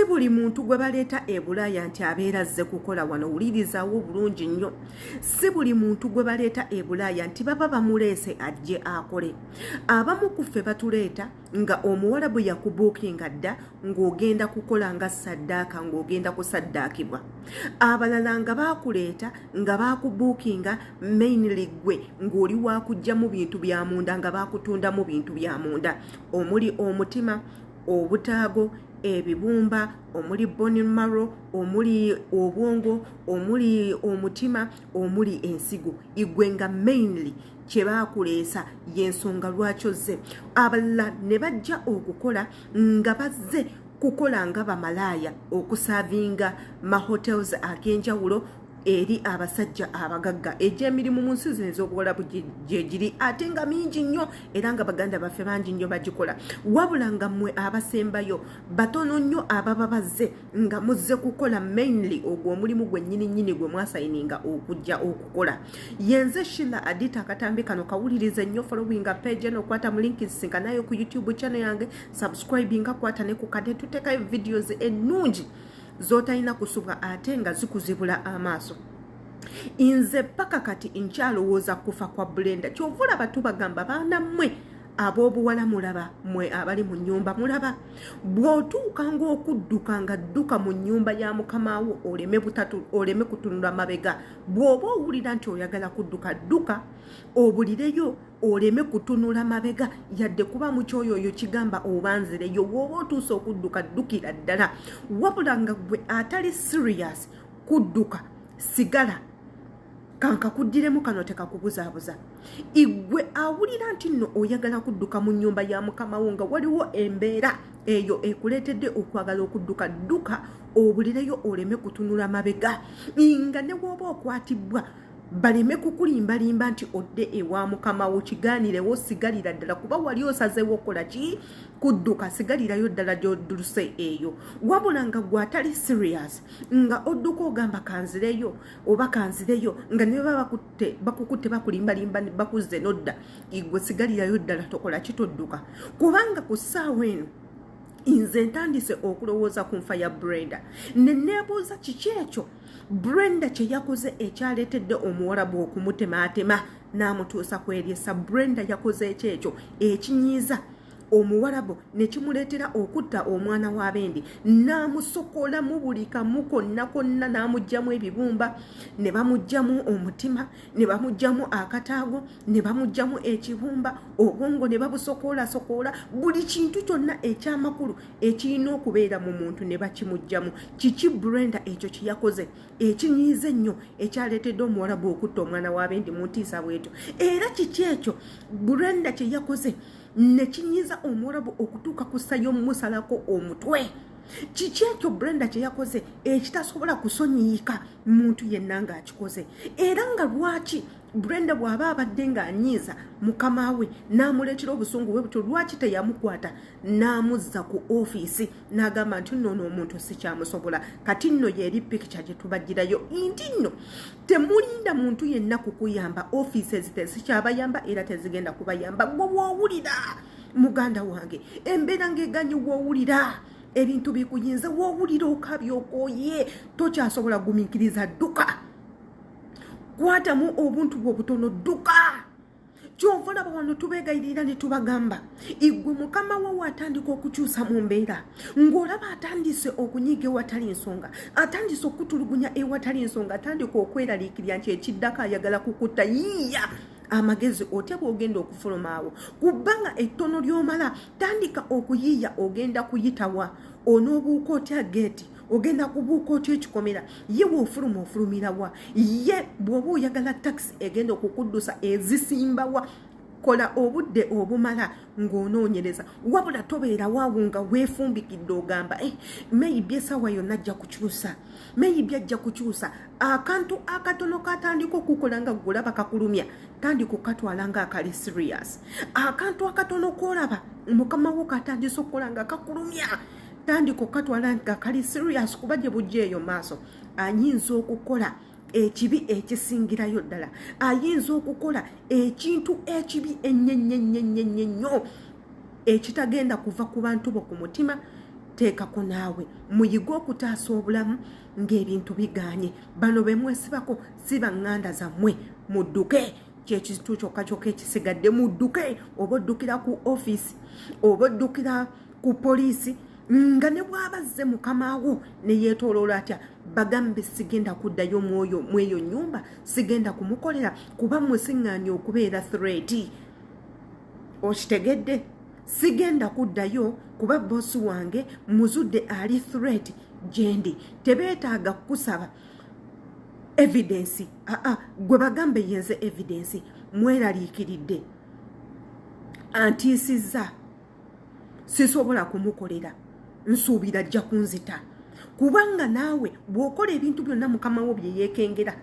Si buli muntu gwe baleeta e Bulaaya nti abeera azze kukola wano. Wulirizaawo bulungi nnyo, si buli muntu gwe baleeta e Bulaaya nti baba bamuleese ajje akole. Abamu ku ffe batuleeta nga Omuwalabu yakubuukinga dda ng'ogenda kukola nga saddaaka, ng'ogenda kusaddaakibwa. Abalala nga baakuleeta nga baakubuukinga mainly ggwe ng'oli wakuggyamu bintu bya munda, nga baakutundamu bintu bya munda omuli omutima, obutaago, ebibumba, omuli bone marrow, omuli obwongo, omuli omutima, omuli ensigo. Igwe nga mainly kyebakuleesa yensonga lwaki ozze. Abalala ne bajja okukola nga bazze kukola nga bamalaaya, okuservinga mahotels ag'enjawulo eri abasajja abagagga. Egy'emirimu mu nsi zino ez'obuwalabu gye giri, ate nga mingi nnyo, era nga baganda baffe bangi nnyo bagikola. Wabula nga mmwe abasembayo batono nnyo ababa bazze nga muzze kukola mainly ogwo omulimu gwe nnyini nnyini gwe mwasigninga okujja okukola. Yenze Shila Adita. Akatambi kano kawulirize nnyo, followinga page eno, kwata mu link sinkanayo ku YouTube channel yange, subscribinga, kwata ne ku kade, tuteekayo videos ennungi z'otalina kusubwa ate nga zikuzibula amaaso. Nze paka kati nkyalowooza kufa kwa Brenda. Kyova olaba tubagamba, baana mmwe ab'obuwala, mulaba mmwe abali mu nnyumba, mulaba bw'otuuka ng'okudduka nga dduka mu nnyumba ya mukamaawo, oleme butatu, oleme kutunula mabega. Bw'oba owulira nti oyagala kudduka, dduka obulireyo, oleme kutunula mabega yadde, kuba mukyoyo oyo kigamba oba nzireyo. Bw'oba otuuse okudduka, ddukira ddala. Wabula nga gwe atali serious kudduka, sigala. Kankakuddiremu kano, tekakubuzaabuza. Igwe awulira nti nno oyagala kudduka mu nnyumba ya mukamawo, nga waliwo embeera eyo ekuleetedde okwagala okudduka, dduka obulireyo, oleme kutunula mabega, nga ne bw'oba okwatibwa baleme kukulimbalimba nti odde ewa mukama wo. Kigaanirewo, sigalira ddala, kuba wali osazeewo okukola ki? Kudduka. Sigalirayo ddala gy'odduse eyo. Wabula nga gwe atali serious, nga odduka ogamba kanzireyo oba kanzireyo, nga ne baba bakukutte bakulimbalimba bakuzze nodda, igwe sigalirayo ddala, tokola kitodduka, kubanga ku ssaawa eno nze ntandise okulowooza ku nfa ya Brenda, ne neebuuza kiki ekyo Brenda kye yakoze ekyaleetedde Omuwarabu okumutemaatema n'amutuusa ku eryessa. Brenda yakoze ekyo ekyo ekinyiiza Omuwarabu ne kimuleetera okutta omwana w'abendi n'amusokolamu buli kamu konna konna, n'amuggyamu ebibumba, ne bamuggyamu omutima, ne bamuggyamu akataago, ne bamuggyamu ekibumba, obwongo ne babusokoolasokola, buli kintu kyonna ekyamakulu ekirina okubeera mu muntu ne bakimuggyamu. Kiki Brenda ekyo kye yakoze ekinyiiza ennyo ekyaleetedde Omuwarabu okutta omwana w'abendi mu ntiisa bwetyo? Era kiki ekyo Brenda kye yakoze ne kinyiiza Omuwarabu okutuuka ku ssa y'omumusalako omutwe? Kiki ekyo Brenda kye yakoze ekitasobola kusonyiyika muntu yenna ng'akikoze? Era nga lwaki Brenda bw'aba abadde ng'anyiiza mukama we n'amuleetera obusungu bwe butyo, lwaki teyamukwata n'amuzza ku ofiisi n'agamba nti nno ono omuntu sikyamusobola? Kati nno yeeri pikica gye tubagirayo nti nno temulinda muntu yenna kukuyamba. Offices tezikyabayamba era tezigenda kubayamba. Gwe woowulira, muganda wange, embeera ng'eganyi, woowulira ebintu bikuyinza, woowulira okabya, okooye, tokyasobola gumiikiriza, dduka, kwatamu obuntu bwe obutono, dduka. Kyova olaba wano tubeegayirira ne tubagamba, igwe mukama wo atandika okukyusa mu mbeera, ng'olaba atandise okunyiiga ewatali nsonga, atandise okutulugunya ewatali nsonga, atandika okweraliikirira nti ekiddako ayagala kukutta, yiiya amagezi otya bw'ogenda okufuluma awo kubanga ettono ly'omala. Tandika okuyiiya ogenda kuyitawa, onoobuuka otya geeti, ogenda kubuuka otya ekikomera, ye bw'ofuluma ofulumirawa, ye bw'oba oyagala takisi egenda okukuddusa ezisimbawa. Kola obudde obumala ng'onoonyereza, wabula tobeera waawo nga weefumbikidde ogamba, eh, maybe essaawa yonna ajja kukyusa, maybe ajja kukyusa. Akantu akatono katandika okukola nga gulaba kakulumya, tandika okukatwala nga akali serious. Akantu akatono kolaba mukama wo katandise okukola nga kakulumya, tandika okukatwala nga kali serious, kuba gye bujja eyo maaso ayinza okukola ekibi ekisingirayo ddala, ayinza okukola ekintu ekibi ennyo ennyo ennyo ennyo ennyo ekitagenda kuva ku bantu bo ku mutima. Teekako naawe muyige okutaasa obulamu ng'ebintu bigaanye. Bano be mwesibako si baŋŋanda zammwe. Mudduke, kyekintu kyokka kyokka ekisigadde. Mudduke, oba oddukira ku ofiisi oba oddukira ku poliisi. Nga ne bw'aba azze mukama wo ne yeetooloola atya, bagambe, "Sigenda kuddayo mwoyo mweyo nyumba, sigenda kumukolera kuba mmwe siŋŋaanye okubeera threat." Okitegedde? Sigenda kuddayo kuba boss wange muzudde ali threat gyendi. Tebeetaaga kukusaba evidence. Aa, gwe bagambe, "Yenze evidence, mweraliikiridde, antiisizza, sisobola kumukolera, nsuubira ajja kunzita." Kubanga naawe bw'okola ebintu byonna mukama wo bye yeekengera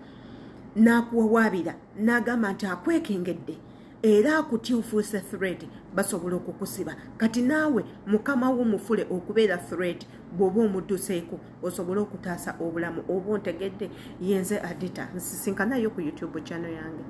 n'akuwawaabira n'agamba nti akwekengedde era akutya, ofuuse threat, basobola okukusiba. Kati naawe mukama wo mufule okubeera threat bw'oba omudduseeko, osobole okutaasa obulamu. Oba ontegedde? Yenze Adita, nsisinkanayo ku YouTube channel yange.